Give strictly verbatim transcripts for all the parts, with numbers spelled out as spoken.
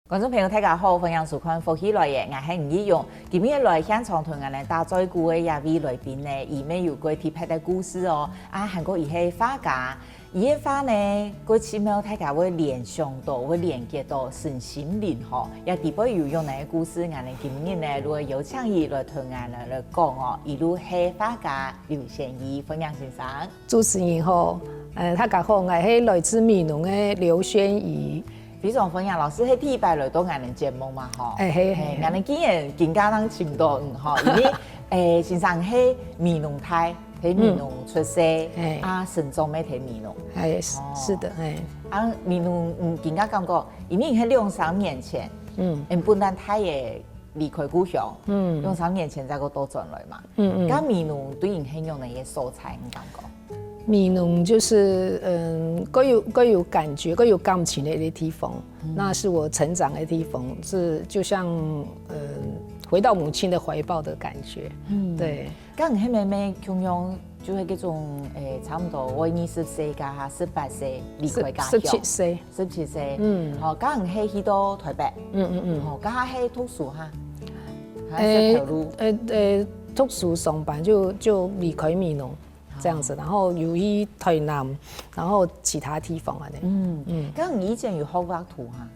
觀眾朋友，大家好，歡迎收看《福氣來了》，𠊎係吳奕蓉。今日來現場同𠊎等打嘴鼓个這位來賓呢，佢乜有過特別个故事哦。啊，還過佢係畫家，佢个畫呢，過奇妙大家會聯想到，會連結到身心靈吼。這底背有恁樣个故事，𠊎等今日呢，就會邀請佢來同𠊎等來講哦。佢就係畫家劉宣儀，歡迎先生。主持人好，呃，大家好，𠊎係來自美濃个劉宣儀。 非常歡迎，老師係第一擺來到𠊎等節目嘛吼。欸，係，係，係。𠊎等今日更加正尋到你吼，因為，欸，先生係美濃大，在美濃出世，嗯。係。啊，成長乜在美濃。欸，是，哦。是的，欸。啊，美濃，嗯，更加感覺，因為係兩三年前，嗯。嗯，本來大个離開故鄉，嗯。兩三年前正過倒轉來嘛。嗯，嗯。該美濃對你係仰般个所在，你感覺？ 美濃就是，嗯，蓋有，蓋有感覺、蓋有感情的一個地方。嗯。那是我成長的地方，是就像，嗯，回到母親的懷抱的感覺。嗯。對。該你係毋係共樣就係該種，欸，差不多會二十歲加十八歲離開家鄉？十，十七歲。十七歲。嗯。好，該你係去到台北？嗯，嗯，嗯。好，該係讀書哈？還是頭路？欸，欸，欸，讀書上班就，就離開美濃。 這樣子，然後有去台南，然後其他地方啊，嗯，嗯。該你以前有學畫圖哈？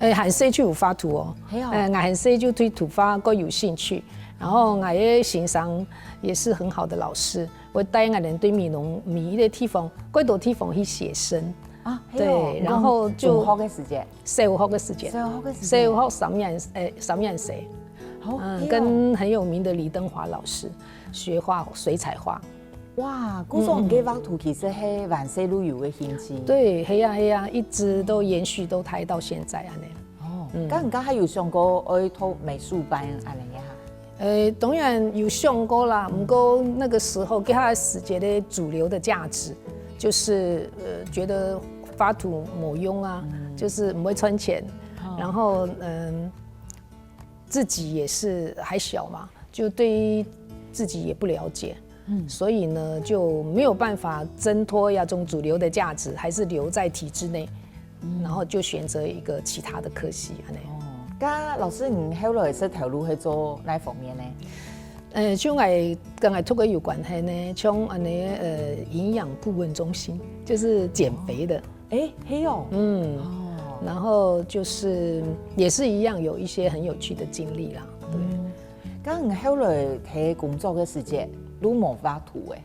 欸，還細就有畫圖哦。係哦。欸，𠊎還細就對圖畫蓋有興趣，然後𠊎个先生也是很好的老師，會帶𠊎等對美濃每一個地方，蓋多地方去寫生。啊，係哦。對，然後就中學个時節。小學个時節。小學个時節。小學三年，欸，三年生。好，嗯，係哦。跟很有名的李登華老師學畫水彩畫。 哇，故所你个畫圖其實係還細就有个興趣。對，係啊，係啊，一直都延續到大到現在恁樣。哦，嗯。該你該還有想過愛讀美術班恁樣个哈？呃，當然有想過啦，不過那個時候，該下時節个主流的價值，就是，呃，覺得畫圖無用啊，嗯。就是不會賺錢，哦。然後，嗯，自己也是還小嘛，就對於自己也不了解，嗯。所以呢，就沒有辦法掙脫那種主流的價值，還是留在體制內，嗯。然後就選擇一個其他的科系，恁樣。哦，該老師，你後來係頭路係做哪方面呢？呃，像𠊎，跟𠊎讀个有關係呢，像恁樣，呃，營養顧問中心，就是減肥的。 欸，係哦。嗯。哦。然後就是也是一樣有一些很有趣的經歷啦，對。嗯。該你後來在工作个時節，就無畫圖欸？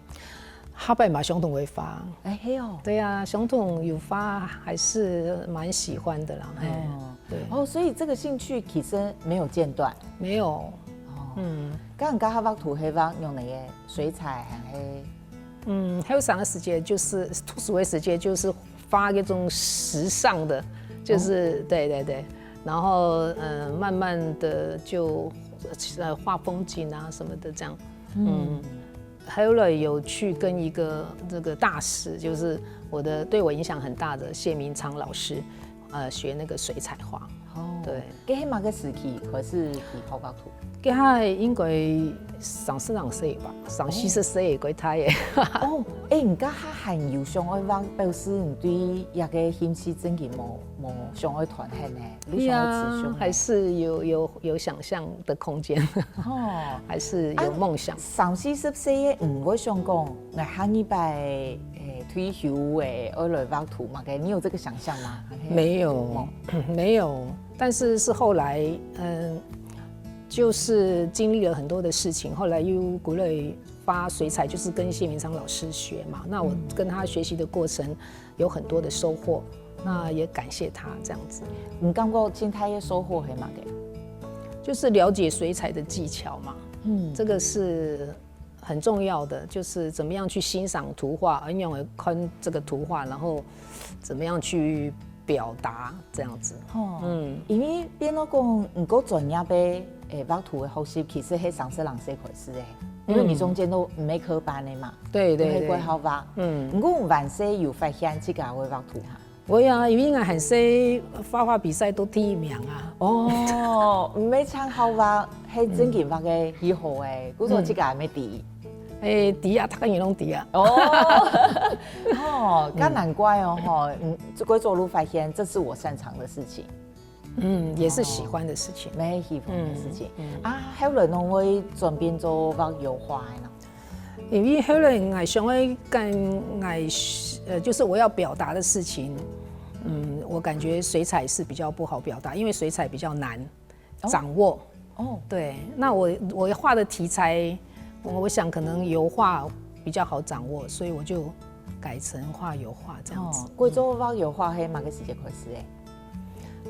下擺嘛，相同會畫。欸，係哦。對啊，相同有畫還是蠻喜歡的啦，嘿，哦。對。哦，所以這個興趣其實沒有間斷。沒有。哦。嗯。該你該下畫圖係畫用哪個水彩還係？ 嗯，後生个時節就是，讀書个時節就是畫那種時尚的，就是，哦。對，對，對。然後，呃，慢慢地就，呃，畫風景啊什麼的這樣。嗯。嗯。後來有去跟一個這個大師，就是我的，對我影響很大的謝明昌老師， 呃，學那個水彩畫。哦。對。該係麼个時期開始去學畫圖？該下應該三十零歲吧，三四十歲个該大个。哦，欸，你該下還有想愛畫，表示你對這個興趣正經無，無想愛斷忒呢？你想愛持續呢？對啊，還是有，有，有想像的空間。哦。還是有夢想。啊，三四十歲个，嗯，𠊎想講， 𠊎下二擺，欸，退休欸，愛來畫圖嘛，你有這個想像嗎？還係沒有，無？沒有。但是是後來，嗯，就是經歷了很多的事情，後來又過來畫水彩，就是跟謝明昌老師學嘛。那我跟他學習的過程有很多的收穫，那也感謝他這樣子。你感覺盡大个收穫係麼个？就是了解水彩的技巧嘛，嗯。這個是 很重要的，就是怎麼樣去欣賞圖畫，仰般看這個圖畫，然後怎麼樣去表達這樣子。哦，嗯。因為變到講，你个專業个，欸，畫圖个學習其實係三十零歲開始个，因為你中間都毋係科班个嘛，對，對，都係過後畫。對。嗯。毋過你還細有發現自家會畫圖哈？ 會啊，因為𠊎還細畫畫比賽都第一名啊。哦，毋係淨好畫，係正經畫个幾好欸，故所自家還無知。欸，知啊，逐個人攏知啊。哦，哦，該難怪哦，吼，嗯，這個早就發現這是我擅長的事情。嗯，也是喜欢的事情。蛮喜欢的事情。嗯，嗯。啊，後來仰會轉變做畫油畫个呢？因為後來𠊎想愛跟𠊎，呃，就是我要表達的事情，嗯，我感覺水彩是比較不好表達，因为水彩比较难掌握。哦。哦。对，那我，我畫的题材，我，我想可能油画比较好掌握，所以我就改成畫油画这样子。哦，改做畫油畫係麼个時節開始个？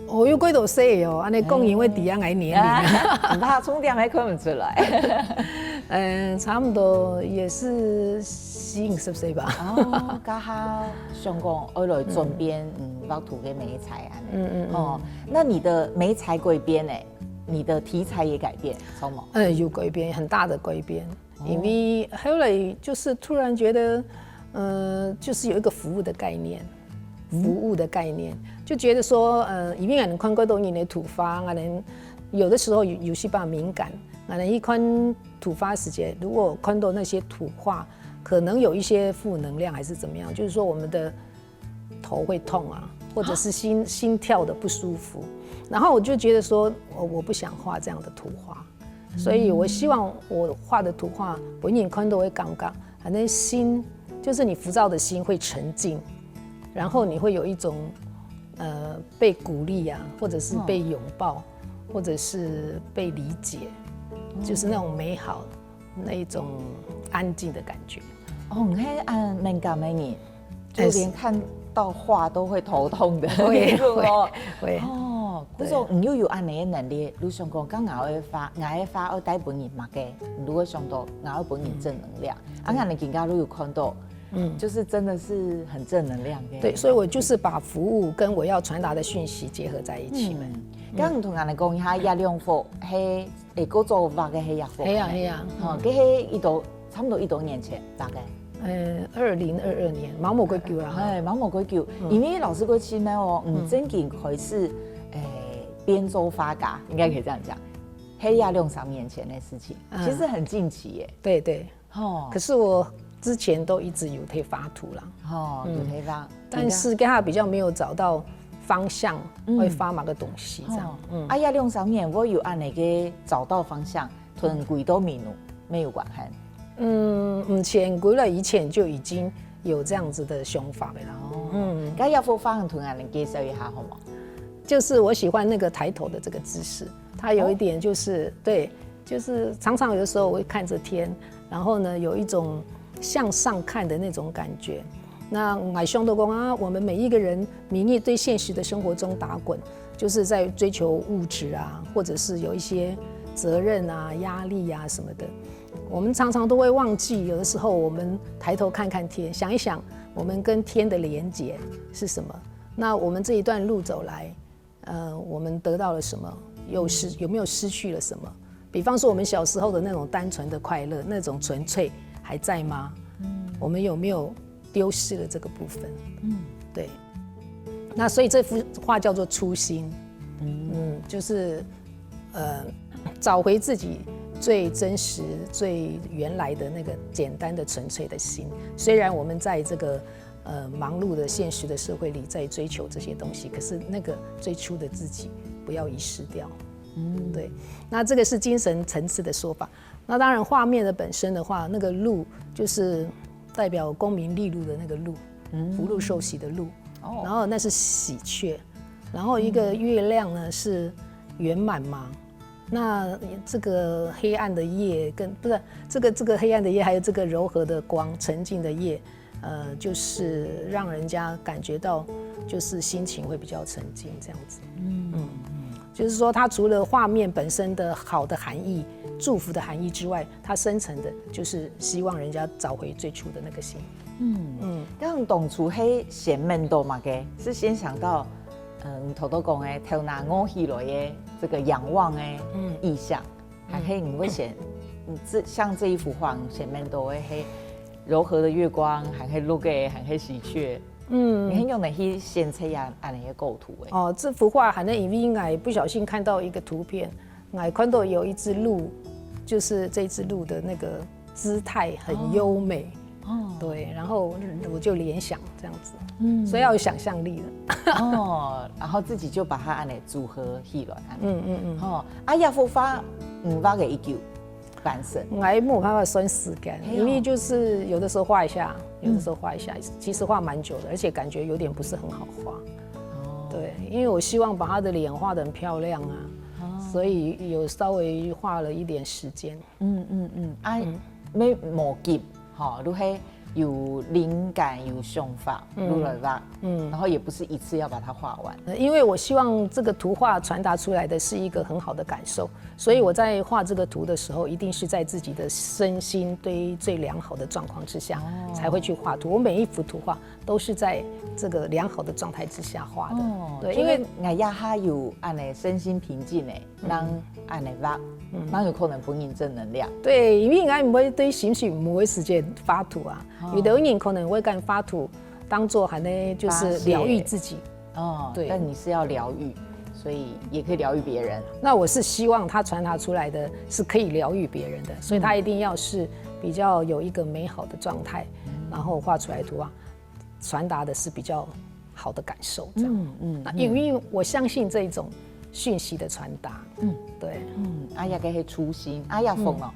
哦，又過多歲哦，恁樣講人會知啊，𠊎年齡。毋怕，重點還看毋出來。嗯，差不多也是四五十歲吧。哦，剛好想講，愛來轉變，嗯，畫圖个美彩啊。嗯，嗯，嗯。哦，那你的美彩改變呢？你的題材也改變，是無？呃，有改变，很大的改变。哦。因为后来就是突然觉得，呃，就是有一个服务的概念，服务的概念，就觉得说，呃，因为俺看过多年的土法，俺有的时候有，有些比较敏感，俺一看土法时节，如果看到那些土话，可能有一些负能量还是怎么样，就是说我们的头会痛啊，或者是心，心跳的不舒服。然后我就觉得说，我，我不想画这样的图画，所以我希望我画的图画，本人看到会感觉，反正心，就是你浮躁的心会沉静，然后你会有一种，呃，被鼓励啊，或者是被拥抱，或者是被理解，就是那种美好，那一种安静的感觉。哦，你係恁敏感个人，就连看到畫都會頭痛的，會，是無？會，會。哦，故所你又有恁樣个能力，你想講，剛𠊎个畫，𠊎个畫愛帶分人麼个，你會想到𠊎愛分人正能量。啊，恁樣更加你有看到，嗯，就是真的是很正能量的。对，所以我就是把服务跟我要传达的讯息结合在一起。嗯，剛剛同俺講一下，這兩幅，係，誒，古早畫个係這幅。係啊，係啊。哦，這係一多，差不多一多年前，大概。呃，二零二二年，毛毛个久啊。哎，毛毛个久，因为老師个親呢哦，嗯，正經開始，誒，變做畫家，应该可以这样讲，係這兩三年前的事情，其实很近期耶。对，对。 哦。可是我之前都一直有在画图啦。哦，嗯，有在畫。但是跟他比较没有找到方向，嗯，会画哪个东西这样。哦。嗯。啊，這兩三年會有恁樣个找到方向，同歸到美濃，没有關係。嗯，以前，歸來以前就已经有这样子的想法了啦。哦。嗯。該這幅畫同俺介绍一下好吗？就是我喜欢那个抬头的这个姿势，它有一点就是，哦，对，就是常常有的时候我会看着天，然后呢，有一种向上看的那种感觉。那𠊎想到讲啊，我们每一个人，每日对现实的生活中打滚，就是在追求物质啊，或者是有一些责任啊、压力啊什么的。我们常常都会忘记，有的时候我们抬头看看天，想一想我们跟天的连结是什么。那我们这一段路走来， 呃，我们得到了什么？有失，有没有失去了什么？比方说，我们小时候的那种单纯的快乐，那种纯粹还在吗？嗯。我们有没有丢失了这个部分？嗯。对。那所以这幅画叫做初心。嗯。嗯，就是，呃，找回自己最真实、最原来的那个简单的、纯粹的心。虽然我们在这个 呃，忙碌的现实的社会里在追求这些东西，可是那个最初的自己不要遗失掉。嗯，对，那这个是精神层次的说法。那当然，画面的本身的话，那个鹿就是代表功名利禄的那个禄，嗯，福禄寿喜的禄。哦，然后那是喜鹊，然后一个月亮呢，是圆满嘛。那这个黑暗的夜跟，不是，这个，这个黑暗的夜，还有这个柔和的光、沉静的夜， 呃，就是让人家感觉到就是心情会比较沉静这样子。嗯，嗯，就是说，它除了画面本身的好的含义、祝福的含义之外，它深层的就是希望人家找回最初的那个心。嗯，嗯，刚当初係先面对么个，是先想到，嗯，头头讲的头那昂起来的这个仰望的意象。 还係你会先，你这，像这一幅画，你前面都会黑柔和的月光，还黑鹿个，还黑喜鹊。嗯，你很用得去先这样恁样个构图诶。哦，这幅画还能因为我不小心看到一个图片，我看到有一只鹿，就是这只鹿的那个姿态很优美。哦，对，然后我就联想这样子，嗯，所以要有想象力的。哦，然后自己就把它按呢组合起来，按呢。嗯嗯嗯。哦，啊，这幅画，嗯，画个一久完成。我没有办法算时间，因为就是有的时候画一下，有的时候画一下，其实画蛮久的，而且感觉有点不是很好画。哦，对，因为我希望把他的脸画得很漂亮啊，所以有稍微花了一点时间。嗯嗯嗯，啊，没毛急，吼，就係有灵感、有想法，就来画，嗯，然后也不是一次要把它画完。呃，因为我希望这个图画传达出来的是一个很好的感受，所以我在画这个图的时候，一定是在自己的身心对最良好的状况之下，才会去画图。我每一幅图画都是在这个良好的状态之下画的。哦，对，因为因为𠊎也还有按呢身心平静诶， 人按呢畫，人有可能分人正能量。对，因为𠊎毋會對心情，毋會時間畫圖啊。有的人可能會將畫圖當作還呢，就是療癒自己。哦，对，但你是要療愈，所以也可以療愈别人。那我是希望它传达出来的是可以疗愈别人的，所以它一定要是比较有一个美好的状态，然后画出来的图啊，传达的是比较好的感受，这样。嗯嗯，那因为我相信这一种讯息的传达，嗯，对，嗯，啊，也个是初心，啊，也疯了。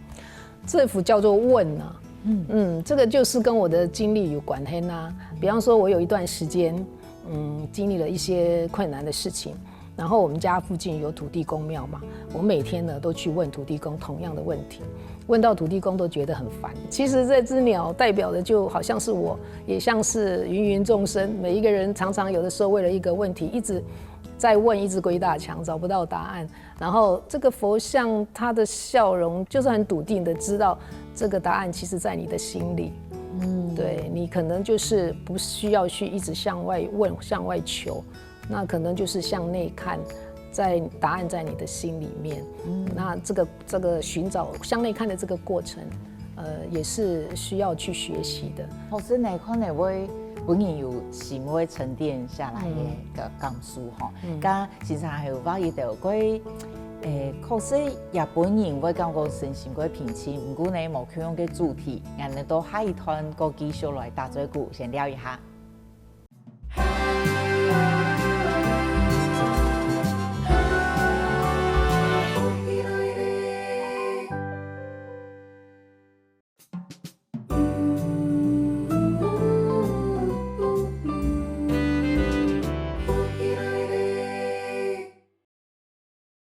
这幅叫做问啊，嗯嗯，这个就是跟我的经历有关系呐。比方说，我有一段时间，嗯，经历了一些困难的事情，然后我们家附近有土地公庙嘛，我每天呢都去问土地公同样的问题，问到土地公都觉得很烦。其实这只鸟代表的就好像是我，也像是芸芸众生，每一个人常常有的时候为了一个问题一直在问，一直鬼打墙，找不到答案。然后这个佛像，他的笑容就是很笃定的知道这个答案其实在你的心里。嗯，对，你可能就是不需要去一直向外问、向外求，那可能就是向内看，在答案在你的心里面。嗯，那这个这个寻找向内看的这个过程，呃，也是需要去学习的。好，真个可能会分人有心会沉淀下来个感受吼。嗯，刚刚先生还有讲一个关于，诶，可是也分人会感觉身心个平静，不过呢，无共样个主题，俺们都下一段过继续来打嘴鼓，先聊一下。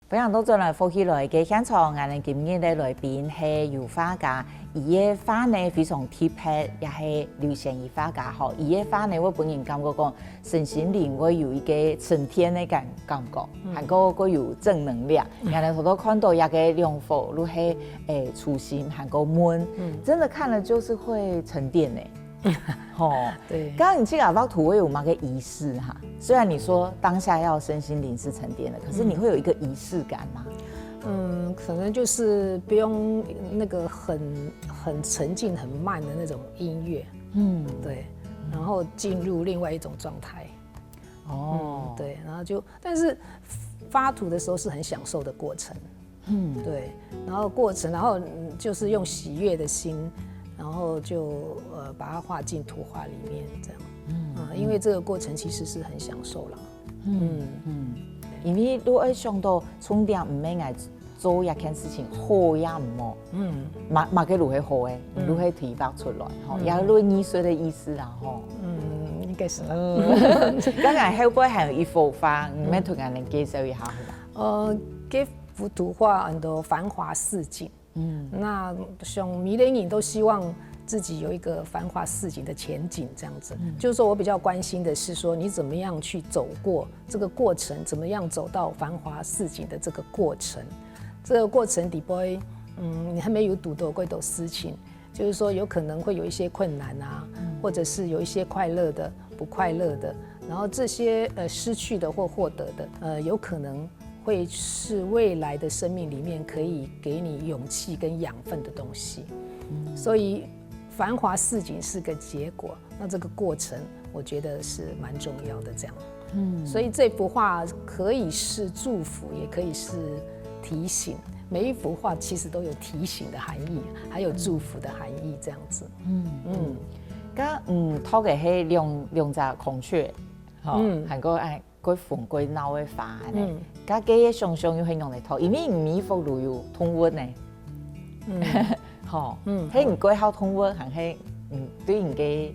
歡迎倒轉來福氣來个現場，𠊎等今日个來賓係油畫家，佢个畫呢非常特別，也係流行油畫家吼。佢个畫呢會分人感覺講身心靈會有一個沉澱个感感覺，還過過有正能量。𠊎等頭頭看到這個兩幅，就係誒初心還過悶，真的看了就是會沉澱呢。 吼，對，剛剛你這個畫圖會有麼个儀式哈？雖然你說當下要身心靈是沉澱的，可是你會有一個儀式感嗎？嗯，可能就是不用那個很很沉靜、很慢的那種音樂，嗯，对，然后进入另外一种状态。哦，嗯，对，然后就，但是发图的时候是很享受的过程，嗯，对，然后过程，然后嗯就是用喜悦的心，然后就呃把它画进图画里面，这样，嗯，因为这个过程其实是很享受啦，嗯嗯，因為你會想到重點毋係愛做一件事情好也毋好，嗯，麼麼个就係好个，就係提拔出來，吼，也係藝術个意思啦，吼。嗯，應該是啦。嗯，剛剛後背還有一幅畫，你們同𠊎等介紹一下好嗎？呃，這幅圖畫安到繁华似锦。 嗯，那像每个人都希望自己有一个繁华似锦的前景，这样子，就是说我比较关心的是说你怎么样去走过这个过程，怎么样走到繁华似锦的这个过程。这个过程底背，嗯，你还没有堵到过多事情，就是说有可能会有一些困难啊，或者是有一些快乐的、不快乐的，然后这些呃失去的或获得的，呃，有可能 会是未来的生命里面可以给你勇气跟养分的东西。所以繁华似锦是个结果，那这个过程我觉得是蛮重要的。这样，嗯，所以这幅画可以是祝福，也可以是提醒，每一幅画其实都有提醒的含义，还有祝福的含义，这样子。嗯嗯，該嗯，讀个係兩兩隻孔雀，吼，嗯，還過哎，過紅過鬧个花呢。嗯，該个想像又係仰般讀，因為每一幅都有動物呢。嗯，吼，嗯，係你過好動物，還係嗯，對你个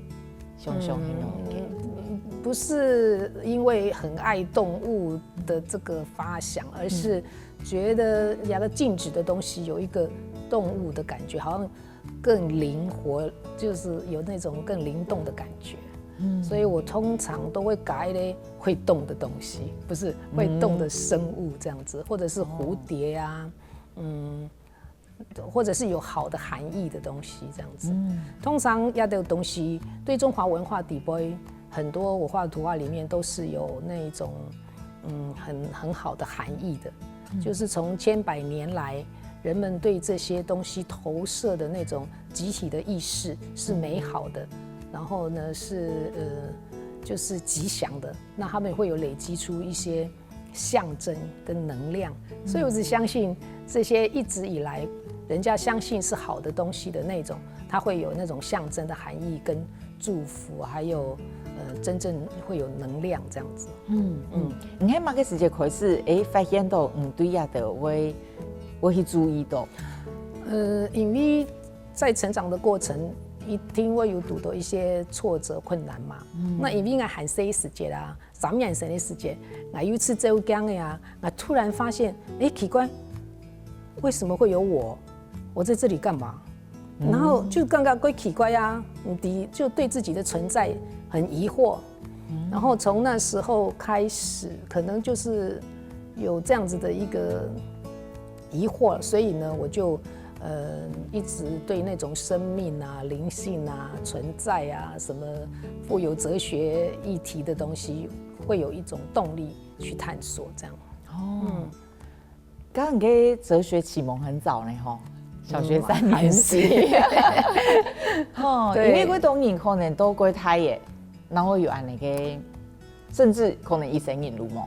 想像係仰般个？嗯，不是因为很爱动物的这个发想，而是觉得那个静止的东西有一个动物的感觉，好像更灵活，就是有那种更灵动的感觉。嗯，所以我通常都会改咧会动的东西，不是会动的生物这样子，或者是蝴蝶啊，嗯，或者是有好的含义的东西这样子。通常要的东西，对中华文化底背，很多我画的图画里面都是有那一种，嗯，很很好的含义的，就是从千百年来人们对这些东西投射的那种集体的意识是美好的，然后呢是呃就是吉祥的，那他们会有累积出一些象征跟能量。所以我只相信这些一直以来人家相信是好的东西的那种，它会有那种象征的含义跟祝福，还有呃真正会有能量这样子。嗯嗯，你係麼个時節開始，誒，發現到嗯對呀的，會會去注意到？呃，因为在成长的过程，一定会有堵到一些挫折困难嘛。那因为我还细时节啊，三年生的时节，我有一次照镜个啊，我突然发现，诶，奇怪，为什么会有我？我在这里干嘛？然后就刚刚怪奇怪啊，你的就对自己的存在很疑惑，然后从那时候开始，可能就是有这样子的一个疑惑，所以呢，我就呃一直对那种生命啊、灵性啊、存在啊什么富有哲学议题的东西，会有一种动力去探索这样。哦，刚刚个哲学启蒙很早呢，吼，小学三年级。吼，对，因为过多人可能都过大耶，然后有安那个，甚至可能一生人路嘛。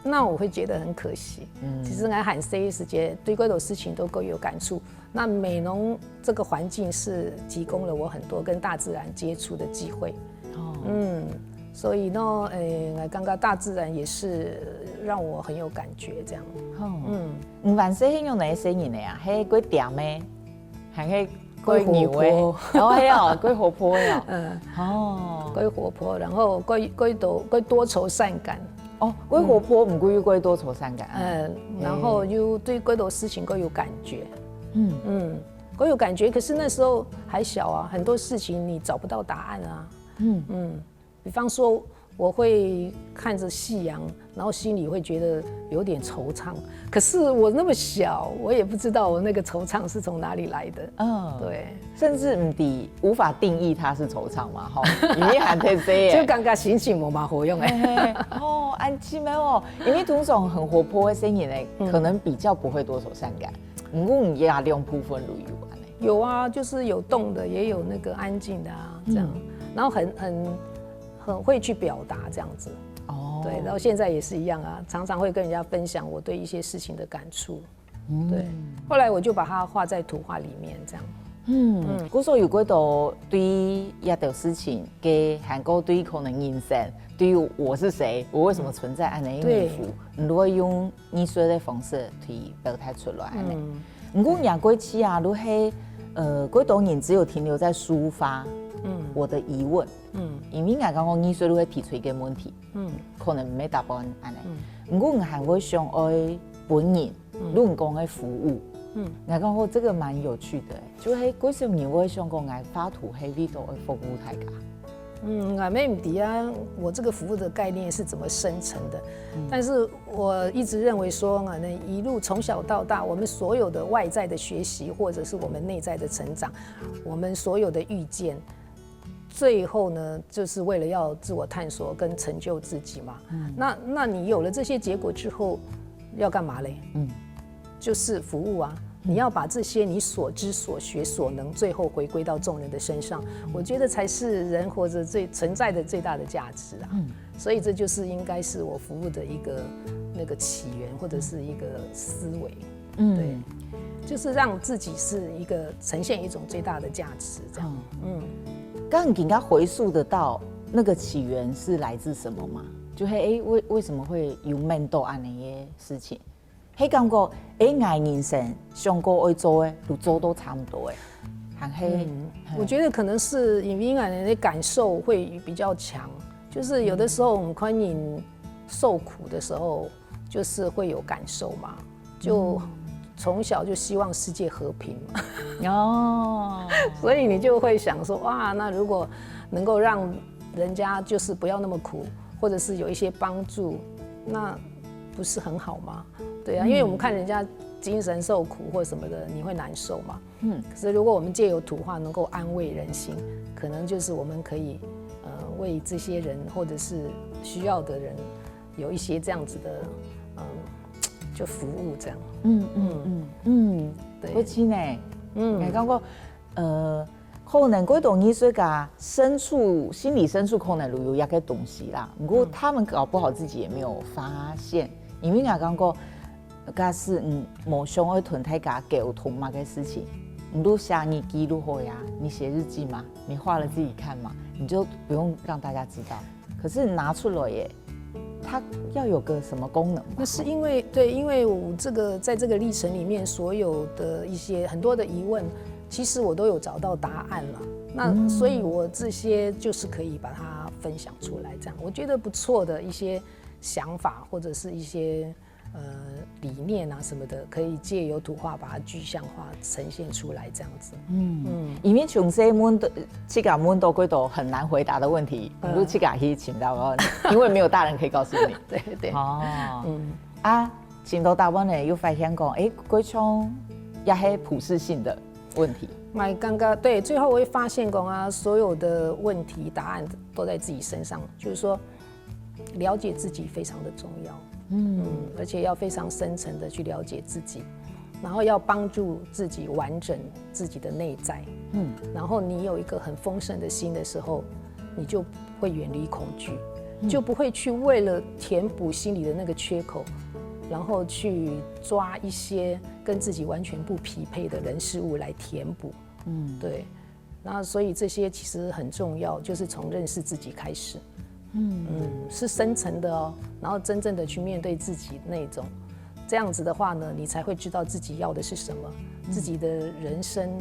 那我会觉得很可惜。嗯，其实我还细个时节，对过多事情都够有感触。那美浓这个环境是提供了我很多跟大自然接触的机会。哦，嗯，所以呢，诶，我刚刚大自然也是让我很有感觉，这样。哦，嗯，你还细个时候哪个生人个啊？还过嗲咩？还是过牛个？哦，系哦，过活泼个哦。嗯，哦，过活泼，然后过过多过多愁善感。哦，过活泼，毋过又过多愁善感。嗯，然后又对过多事情过有感觉。嗯嗯，过有感觉，可是那时候还小啊，很多事情你找不到答案啊。嗯嗯，比方说，我会看着夕阳，然后心里会觉得有点惆怅。可是我那么小，我也不知道我那个惆怅是从哪里来的。嗯，对，甚至你无法定义它是惆怅嘛，吼，因为还太细耶。就刚刚醒醒，我蛮好用哎。哦，安静没有，因为通常很活泼的声音呢，可能比较不会多愁善感。嗯，也两部分都有安呢。有啊，就是有动的，也有那个安静的啊，这样。然后很很很会去表达这样子。哦，对，到现在也是一样啊，常常会跟人家分享我对一些事情的感触。对，后来我就把它画在图画里面，这样。嗯，故所有过多对一条事情，给韩国对可能人生，对于我是谁，我为什么存在，安呢一幅，你如果用艺术的方式去表达出来，安呢。嗯，不过讲过去啊，如果呃，过多人只有停留在抒发，嗯，我的疑问，嗯，因为刚刚艺术都会提出一个问题，嗯，可能没答案安呢。嗯，不过我还会想，哎，本人，嗯，论讲个服务，嗯，我讲过这个蛮有趣的，就嘿，为什么你会想讲，哎，画图黑里都会服务大家？嗯，我也不知啊，我这个服务的概念是怎么生成的，但是我一直认为说，啊，那一路从小到大，我们所有的外在的学习，或者是我们内在的成长，我们所有的遇见，最后呢，就是为了要自我探索跟成就自己嘛。那那你有了这些结果之后，要干嘛嘞？嗯，就是服务啊。你要把这些你所知所学所能，最后回归到众人的身上，我觉得才是人活着最存在的最大的价值啊。所以这就是应该是我服务的一个那个起源或者是一个思维。嗯，对，就是让自己是一个呈现一种最大的价值，这样。嗯，刚刚你应该回溯得到那个起源是来自什么吗？就嘿，哎，为为什么会有面对恁样的事情？嘿，感觉哎，俺人生想过会做的，都做到差不多哎，还嘿，嗯，我觉得可能是因为俺的感受会比较强，就是有的时候我们看人受苦的时候，就是会有感受嘛。就从小就希望世界和平嘛。哦，所以你就会想说，哇，那如果能够让人家就是不要那么苦，或者是有一些帮助，那不是很好吗？对啊，因为我们看人家精神受苦或什么的，你会难受嘛。嗯，可是如果我们借由图画能够安慰人心，可能就是我们可以呃为这些人或者是需要的人有一些这样子的嗯。就服务这样。嗯嗯嗯嗯，对，不错呢。嗯，感觉呃，可能过多艺术家深处心里深处可能有一个东西啦，不过他们搞不好自己也没有发现，因为我感觉，假使嗯，无想要同大家沟通嘛个事情，你都写日记都好呀，你写日记嘛，你画了自己看嘛，你就不用让大家知道。可是拿出来耶，它要有个什么功能嘛？那是因为对，因为我这个在这个历程里面所有的一些很多的疑问，其实我都有找到答案了。那所以我这些就是可以把它分享出来，这样我觉得不错的一些想法或者是一些呃理念啊什么的，可以借由图画把它具象化呈现出来，这样子。嗯，因为从这问的这个问到过多很难回答的问题，你就自家去寻答案，因为没有大人可以告诉你。对对。哦，嗯啊，寻到答案呢，又发现讲，哎，过像也是普世性的问题。蛮尴尬，对，最后我会发现讲啊，所有的问题答案都在自己身上，就是说了解自己非常的重要。嗯，而且要非常深层的去了解自己，然后要帮助自己完整自己的内在。嗯，然后你有一个很丰盛的心的时候，你就会远离恐惧，就不会去为了填补心里的那个缺口，然后去抓一些跟自己完全不匹配的人事物来填补。嗯，对。那所以这些其实很重要，就是从认识自己开始。嗯，是深层的哦，然后真正的去面对自己那种，这样子的话呢，你才会知道自己要的是什么，自己的人生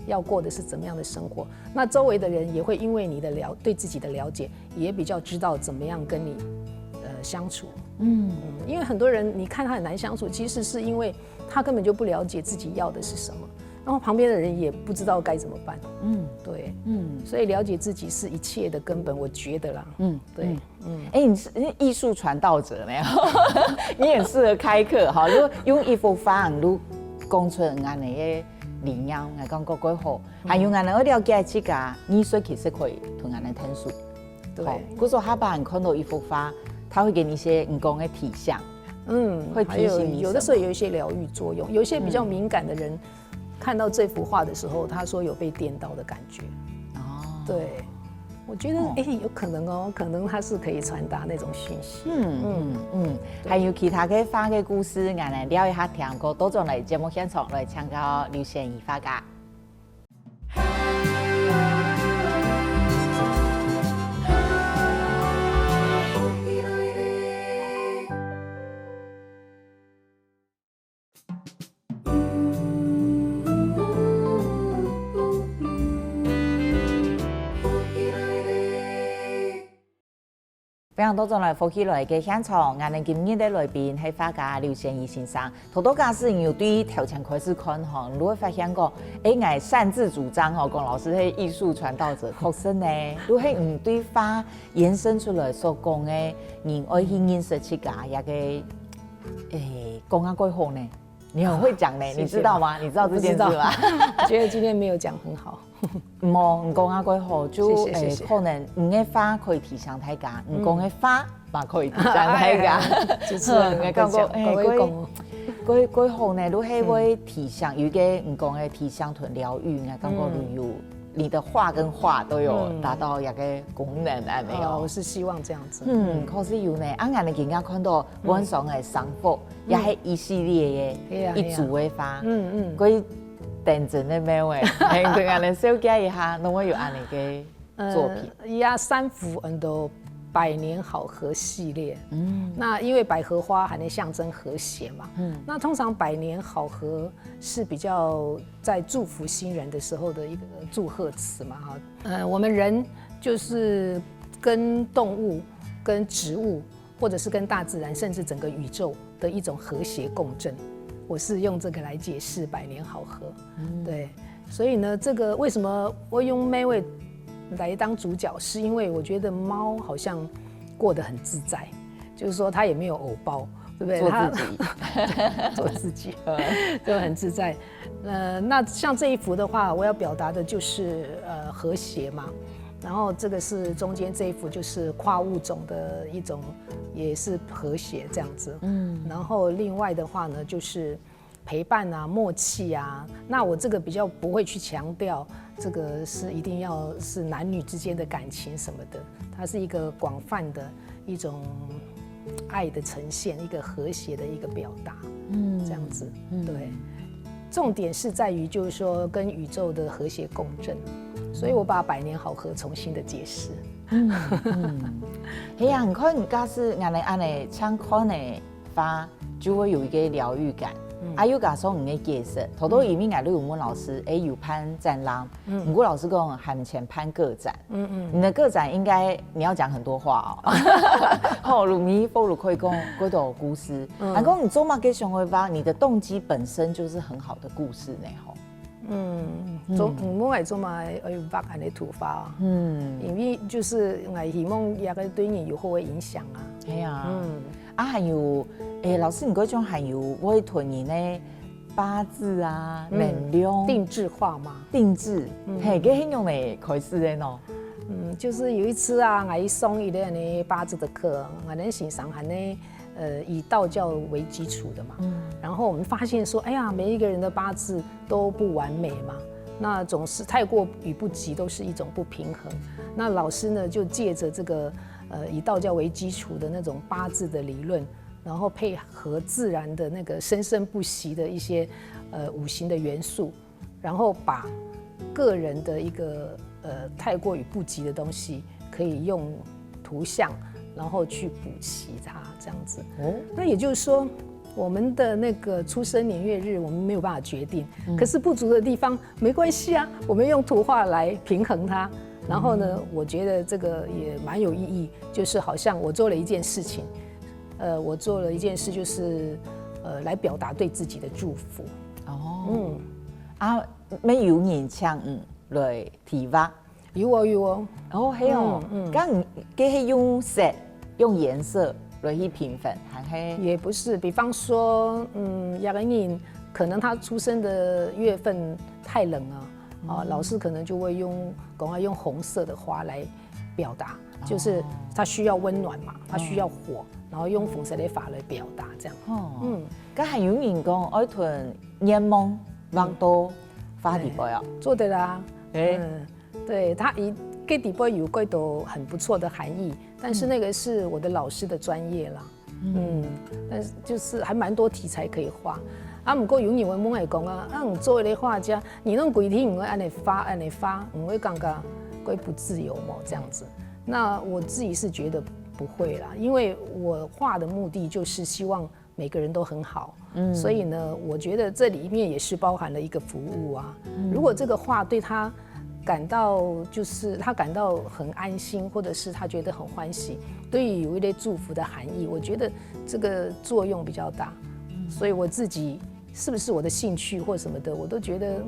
要过的是怎么样的生活。那周围的人也会因为你的了对自己的了解，也比较知道怎么样跟你呃相处。嗯，因为很多人你看他很难相处，其实是因为他根本就不了解自己要的是什么，然后旁边的人也不知道该怎么办。嗯，对，嗯，所以了解自己是一切的根本，我觉得啦。嗯，对。嗯，哎，你是艺术传道者呢，你很适合开课哈。如果用一幅画，你就讲出恁样个理念，来讲个过好，还有恁样个了解自家，艺术其实可以同恁样探索。对，故所下班看到一幅画，它会给你一些你讲个提醒，嗯，会提醒你有的时候有一些疗愈作用，有一些比较敏感的人，看到这幅画的时候，他说有被电到的感觉。哦，对，我觉得哎，有可能哦，可能它是可以传达那种讯息。嗯嗯嗯，还有其他个画个故事，俺来聊一下，听过，多种来节目现场来请教刘显怡画家。非常多种来福气来个现场，俺们今日的来宾系画家刘显怡先生。头头假使你有对头前开始看吼，你会发现讲，哎，俺擅自主张吼，讲老师系艺术传道者，确实呢，如果你对画延伸出来所讲的，你爱去认识自家，也个，哎，讲啊过好呢。 你很会讲呢，你知道吗？你知道这件事吗？我觉得今天没有讲很好。无，你讲啊，过好，就谢谢谢谢。可能你个话可以提醒大家，你讲个话嘛可以提醒大家。主持人很会讲，很会讲。过过好呢，如果会提醒，有一个你讲个提醒同疗愈，你感觉旅游你的畫跟畫都有達到一個功能，安呢哦。我是希望這樣子。嗯，可是有呢，啊，𠊎等今日看到晚上个生活，也係一系列个一組个畫，嗯嗯，可以等陣个沒有誒，哎，對，𠊎等紹介一下，那麼有安呢个作品。呃，呀，三幅很多百年好合系列，嗯，那因為百合花還能象徵和諧嘛，嗯，那通常百年好合是比較在祝福新人的時候的一個祝賀詞嘛，哈，呃，我們人就是跟動物、跟植物，或者是跟大自然，甚至整個宇宙的一種和諧共振。我是用這個來解釋百年好合，對，所以呢，這個為什麼我用貓仔來當主角，是因為我覺得貓好像過得很自在，就是說它也沒有偶包，對不對？做自己，做自己，就很自在。呃，那像這一幅的話，我要表達的就是呃和諧嘛。然後這個是中間這一幅，就是跨物種的一種，也是和諧這樣子。嗯，然後另外的話呢，就是陪伴啊、默契啊。那我這個比較不會去強調這個是一定要是男女之間的感情什麼的，它是一個廣泛的一種愛的呈現，一個和諧的一個表達。嗯，這樣子，對。重點是在於就是說跟宇宙的和諧共振，所以我把百年好合重新的解釋。係啊，你看，假使𠊎等恁呢常看个畫，就會有一個療癒感。啊，又加上你个解釋，頭頭因為𠊎都有問老師，誒，有辦展覽，毋過老師講還前辦個展，嗯嗯，你的個展應該你要講很多話哦，吼，如米佛如可以講幾多故事，還講你做麼个想會畫，你的動機本身就是很好的故事呢，吼。嗯，做，嗯，我愛做嘛，愛畫恁呢圖畫啊。嗯，因為就是𠊎希望也个對人有好个影響啊。係啊，嗯，啊還有，誒，老師，你該種還有會同人个八字啊、能量定制化嘛。定制，嘿，該係用來開始个喏。嗯，就是有一次啊，𠊎去上一个呢八字的課，𠊎等先生還呢。呃，以道教為基礎的嘛，嗯，然後我們發現說，哎呀，每一個人的八字都不完美嘛，那總是太過與不及都是一種不平衡。那老師呢，就藉著這個呃以道教為基礎的那種八字的理論，然後配合自然的那個生生不息的一些呃五行的元素，然後把個人的一個呃太過於不及的東西，可以用圖像，然後去補齊它，這樣子。哦，那也就是說，我們的那個出生年月日，我們沒有辦法決定，可是不足的地方沒關係啊，我們用圖畫來平衡它。然後呢，我覺得這個也蠻有意義，就是好像我做了一件事情，呃，我做了一件事，就是呃來表達對自己的祝福。哦，嗯，啊，乜有人請你來題畫？有哦有哦。哦，係哦，嗯，該該係用色，用顏色來去評分，還係？也不是，比方說，嗯，有个人可能他出生的月份太冷啊，啊，老師可能就會用，講要用紅色的花來表達，就是他需要溫暖嘛，他需要火，然後用紅色的花來表達這樣。哦，嗯，該還有人講愛同願望畫到畫裡背啊？做得啦，哎，嗯，對，他一个底背有蓋多很不錯的含義，但是那個是我的老師的專業啦。嗯，但是就是還蠻多題材可以畫。啊，毋過有人會問𠊎講啊，啊，你做一个畫家，你攏規定你會恁呢畫，恁呢畫，你會感覺怪不自由麼？這樣子。那我自己是覺得不會啦，因為我畫的目的就是希望每個人都很好，嗯，所以呢，我覺得這裡面也是包含了一個服務啊。如果這個畫對他感到就是他感到很安心，或者是他覺得很歡喜，對於有一些祝福的含義，我覺得這個作用比較大。所以我自己是不是我的興趣或什麼的，我都覺得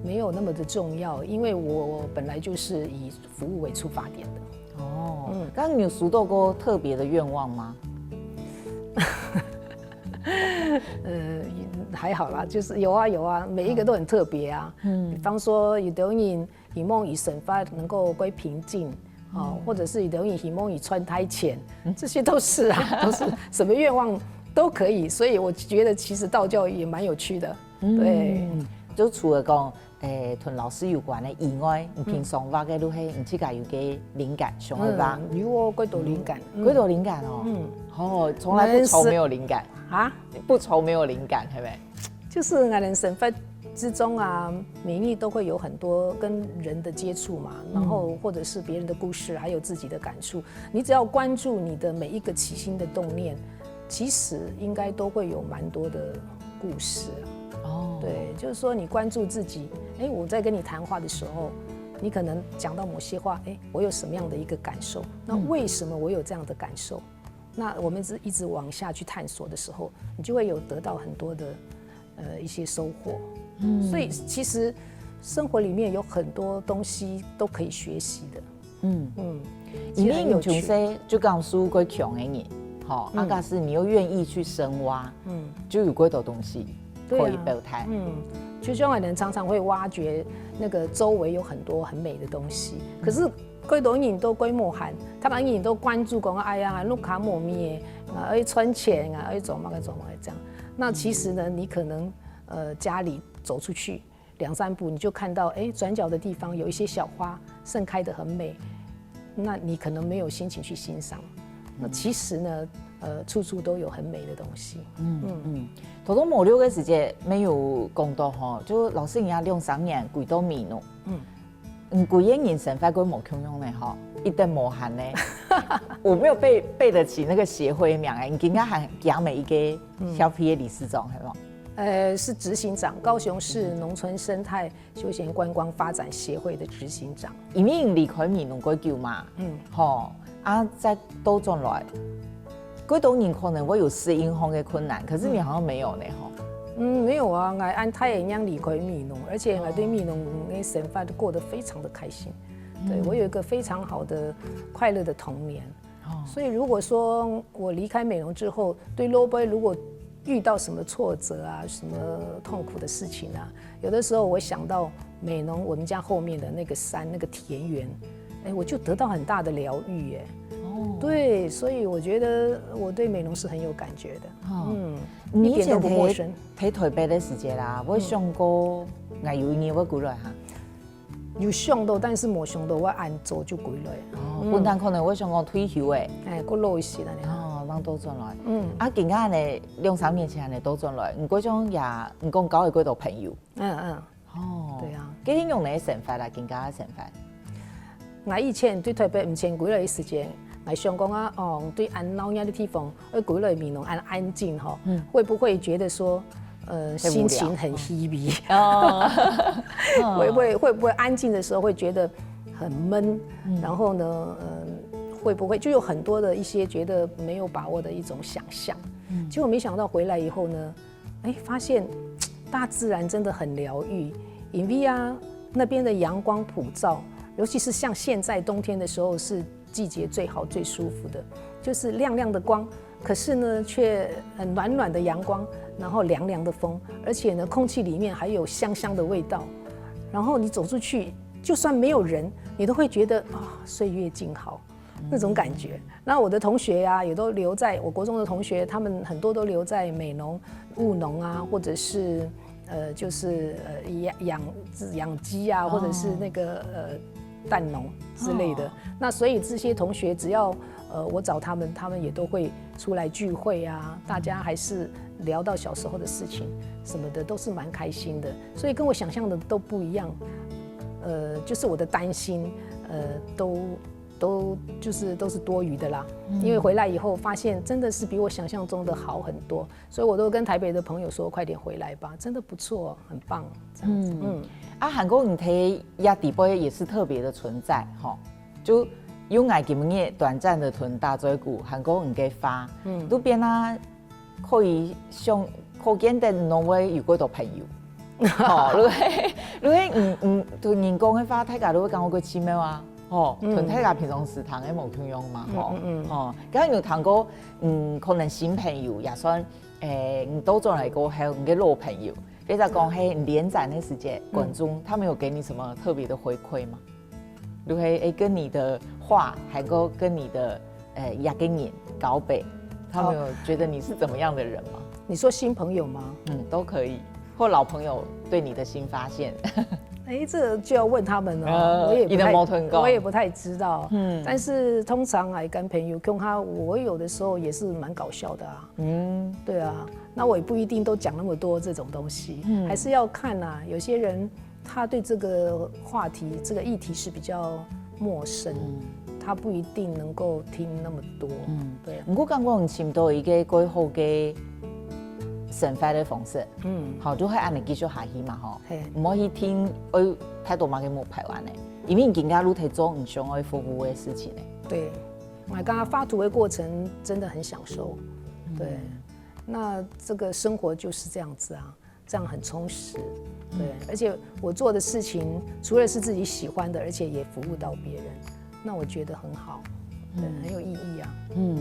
沒有那麼的重要，因為我本來就是以服務為出發點的。哦，剛剛你有收到過特別的願望嗎？呃，還好啦，就是有啊有啊，每一個都很特別啊。嗯，比方說有的人希望佢生活能夠過平靜，哦，或者是有的人希望佢賺大錢，這些都是啊，都是什麼願望都可以。所以我覺得其實道教也蠻有趣的。對，就除了講誒，同老師有關个以外，你平常畫个就係你自家有个靈感，想愛畫。嗯，有哦，幾多靈感。嗯。幾多靈感哦。嗯。哦，從來不愁沒有靈感。啊？不愁沒有靈感，係咪？就是𠊎等生活之中啊，每日都會有很多跟人的接觸嘛，然後或者是別人的故事，還有自己的感觸。你只要關注你的每一個起心的動念，其實應該都會有蠻多的故事啊。哦。對，就是說你關注自己，誒，我在跟你談話的時候，你可能講到某些話，誒，我有什麼樣的一個感受？那為什麼我有這樣的感受？那我們是一直往下去探索的時候，你就會有得到很多的，呃，一些收穫。嗯。所以其實生活裡面有很多東西都可以學習的。嗯。嗯。因為你從細就感受過強个人，吼，啊，嗯。假使你又願意去深挖，嗯。就有幾多東西可以表達。對啊。嗯，就像我們常常會挖掘那個周圍有很多很美的東西，可是幾多人都歸無閒，他們人都關注講，哎呀，屋下無咩，啊，愛賺錢啊，愛做麼个做麼个這樣。那其實呢，你可能，呃，家裡走出去兩三步，你就看到，誒，轉角的地方有一些小花盛開得很美，那你可能沒有心情去欣賞。那其實呢，呃，處處都有很美的東西。嗯，嗯。頭先無聊个時節，沒有講到吼，就老師你啊兩三年歸到美濃。嗯。 嗯，歸個人生活過無共樣呢吼，一定無閒呢。我沒有背，背得起那個協會名哎，你今天還講每一個協會个理事長，係無？呃，是執行長，高雄市農村生態休閒觀光發展協會的執行長。因為你離開美濃過久嘛，嗯。吼，啊，再倒轉來，幾多人可能會有適應上个困難，可是你好像沒有呢吼。嗯，沒有啊，𠊎恁大个人離開美濃，而且𠊎對美濃个生活過得非常的開心。 對，我有一個非常好的、快樂的童年。哦。所以如果說我離開美濃之後，對老尾如果遇到什麼挫折啊、什麼痛苦的事情啊，有的時候我想到美濃我們家後面的那個山、那個田園，哎，我就得到很大的療癒耶。哦。對，所以我覺得我對美濃是很有感覺的。哦。嗯，你以前一點都不陌生。在，在台北个時節啦，有想過，嗯。𠊎有一日會歸來哈？ 有想到，但是無想到會恁早就歸來。哦，嗯。本來可能會想講退休誒。哎，過老一些了呢。哦，正倒轉來。嗯。啊，今下呢，兩三年前呢倒轉來，你過像也，你講交了幾多朋友？嗯，嗯。哦。對啊。該你用哪个生活啦？今下个生活？𠊎以前對台北毋曾歸來个時間，𠊎想講啊，哦，對恁鬧熱个地方， 會歸來美濃恁安靜吼，嗯。會不會覺得說，呃，會無聊。心情很稀微？哦。會不會，會不會安靜的時候會覺得很悶？嗯。然後呢，嗯，會不會就有很多的一些覺得沒有把握的一種想像？嗯。結果沒想到回來以後呢，哎，發現大自然真的很療癒。因為啊，那邊的陽光普照，尤其是像現在冬天的時候，是季節最好、最舒服的，就是亮亮的光，可是呢，卻很暖暖的陽光，然後涼涼的風，而且呢，空氣裡面還有香香的味道。然後你走出去，就算沒有人，你都會覺得，啊，歲月靜好，那種感覺。那我的同學啊，也都留在，我國中的同學，他們很多都留在美濃、務農啊，或者是，呃，就是，呃，養，養，養雞啊，或者是那個，呃，蛋農之類的。哦。那所以這些同學只要，呃，我找他們，他們也都會出來聚會啊，大家還是聊到小時候的事情什麼的，都是蠻開心的。所以跟我想象的都不一樣，呃，就是我的擔心，呃，都，都，就是都是多餘的啦。嗯。因為回來以後發現真的是比我想象中的好很多，所以我都跟台北的朋友說，快點回來吧，真的不錯，很棒，這樣子。嗯。嗯。啊，還過你在這地方也是特別的存在，吼，就有𠊎今日短暫的同你打嘴鼓，還過你个話，嗯。都變啊，可以想，可見得你會有幾多朋友。吼，如果，如果你，你同人講个話，大家都會感覺過奇妙啊。吼，嗯。同大家平常時談个無共樣嘛，吼。嗯，嗯，嗯。吼，剛剛有談過，嗯，可能新朋友也算，誒，你倒轉來過後，你个老朋友，或者講，嘿，你聯展个時節，嗯。觀眾，他們有給你什麼特別的回饋嗎？如果，誒，跟你的話，還有跟你的，誒，這個人告白，他們有覺得你是怎麼樣的人嗎？你說新朋友嗎？嗯，都可以，或老朋友對你的新發現。哎，这就要问他们了，呃我也不太，你的矛盾感。我也不太知道。嗯，但是通常来跟朋友讲他，我有的时候也是蛮搞笑的啊。嗯，对啊，那我也不一定都讲那么多这种东西，还是要看啊。有些人他对这个话题、这个议题是比较陌生，他不一定能够听那么多。嗯，对。毋過感覺你尋到一個幾好个生活个方式，嗯，好，就係恁樣繼續下去嘛，吼，嘿毋好去聽，哎，太多嘛个目標安呢，因為你今日路在做你想愛服務个事情呢。对，我刚刚畫圖的过程真的很享受。对，那这个生活就是这样子啊，这样很充实。对，而且我做的事情除了是自己喜欢的，而且也服务到别人，那我觉得很好，对，很有意义啊。嗯，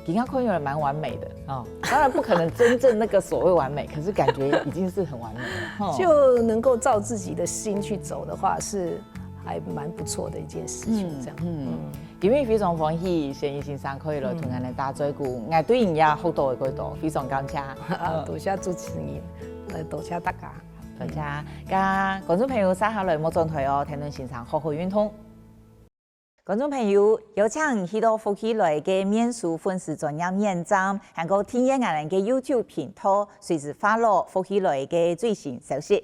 今天看起来蛮完美的哦，当然不可能真正那个所谓完美，可是感觉已经是很完美了。吼就能够照自己的心去走的话，是还蛮不错的一件事情。这样，嗯，今日非常歡喜，先生可以來同咱來打嘴鼓，𠊎對你也學到个幾多，非常感謝。啊，多谢主持人，呃，多谢大家。大家，跟觀眾朋友，接下來莫轉台哦，天倫先生好好運動。觀眾朋友，邀請你去到福氣來个面書粉絲專頁網站，還有訂閱𠊎等个YouTube頻道，隨時follow福氣來个最新消息。